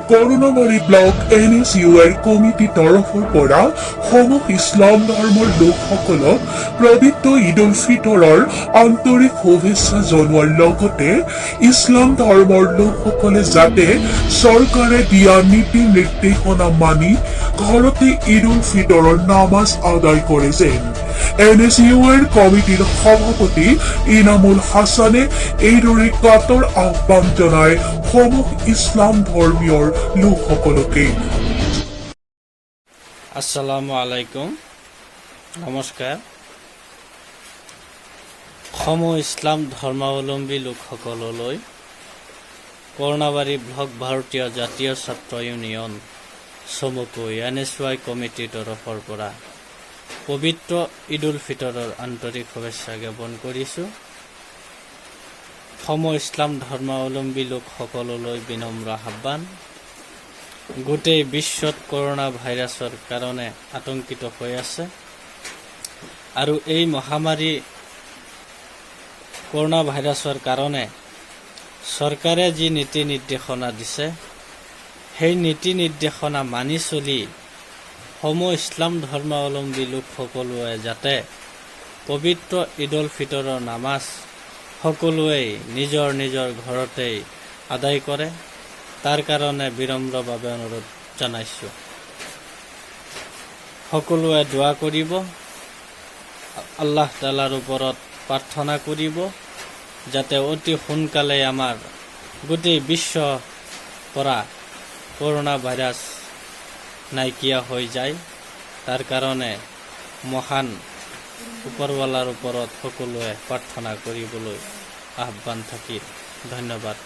কৰোণাবাৰী block NSU এৰ কমিটিৰ তৰফৰ পৰা সমূহ ইছলাম ধৰ্মৰ লোকসকলক পবিত্ৰ ঈদ উল ফিতৰৰ আন্তৰিক শুভেচ্ছা জনোৱাৰ লগতে ইছলাম ধৰ্মৰ লোকসকলে যাতে চৰকাৰে দিয়া নীতি নিৰ্দেশনা মানি ঘৰতে ঈদ উল ফিতৰৰ নামাজ আদায় কৰে যেন। এনএছইউ এৰ কমিটিৰ সভাপতি ইনামুল হাছানে এইদৰে কাতৰ আহ্বান জনায় সমূহ ইছলাম ধৰ্মীয় লোকসকলকে। আসসালামু আলাইকুম, নমস্কাৰ। সমূহ ইছলাম ধৰ্মাৱলম্বী লোকসকললৈ কৰোণাবাৰী ব্লক ভাৰতীয় জাতীয় ছাত্ৰ ইউনিয়ন, চমুকৈ এনএছৱাই কমিটিৰ তৰফৰ পৰা পবিত্ৰ ঈদ উল ফিতৰৰ আন্তৰিক শুভেচ্ছা জ্ঞাপন কৰিছোঁ। সমূহ ইছলাম ধৰ্মাৱলম্বী লোকসকললৈ বিনম্ৰ আহ্বান, গোটেই বিশ্বত কৰোণা ভাইৰাছৰ কাৰণে আতংকিত হৈ আছে আৰু এই মহামাৰী কৰোণা ভাইৰাছৰ কাৰণে চৰকাৰে যি নীতি নিৰ্দেশনা দিছে, সেই নীতি নিৰ্দেশনা মানি চলি সমূহ ইছলাম ধৰ্মাৱলম্বী লোকসকলোৱে যাতে পবিত্ৰ ঈদ উল ফিতৰৰ নামাজ সকলোৱেই নিজৰ নিজৰ ঘৰতেই আদায় কৰে, তাৰ কাৰণে বিনম্ৰভাৱে অনুৰোধ জনাইছোঁ। সকলোৱে দোৱা কৰিব, আল্লাহ তালাৰ ওপৰত প্ৰাৰ্থনা কৰিব, যাতে অতি সোনকালে আমাৰ গোটেই বিশ্ব পৰা কৰোণা ভাইৰাছ নাইকিয়া হৈ যায়। তাৰ কাৰণে মহান ওপৰৱালাৰ ওপৰত সকলোৱে প্ৰাৰ্থনা কৰিবলৈ আহ্বান থাকিল। ধন্যবাদ।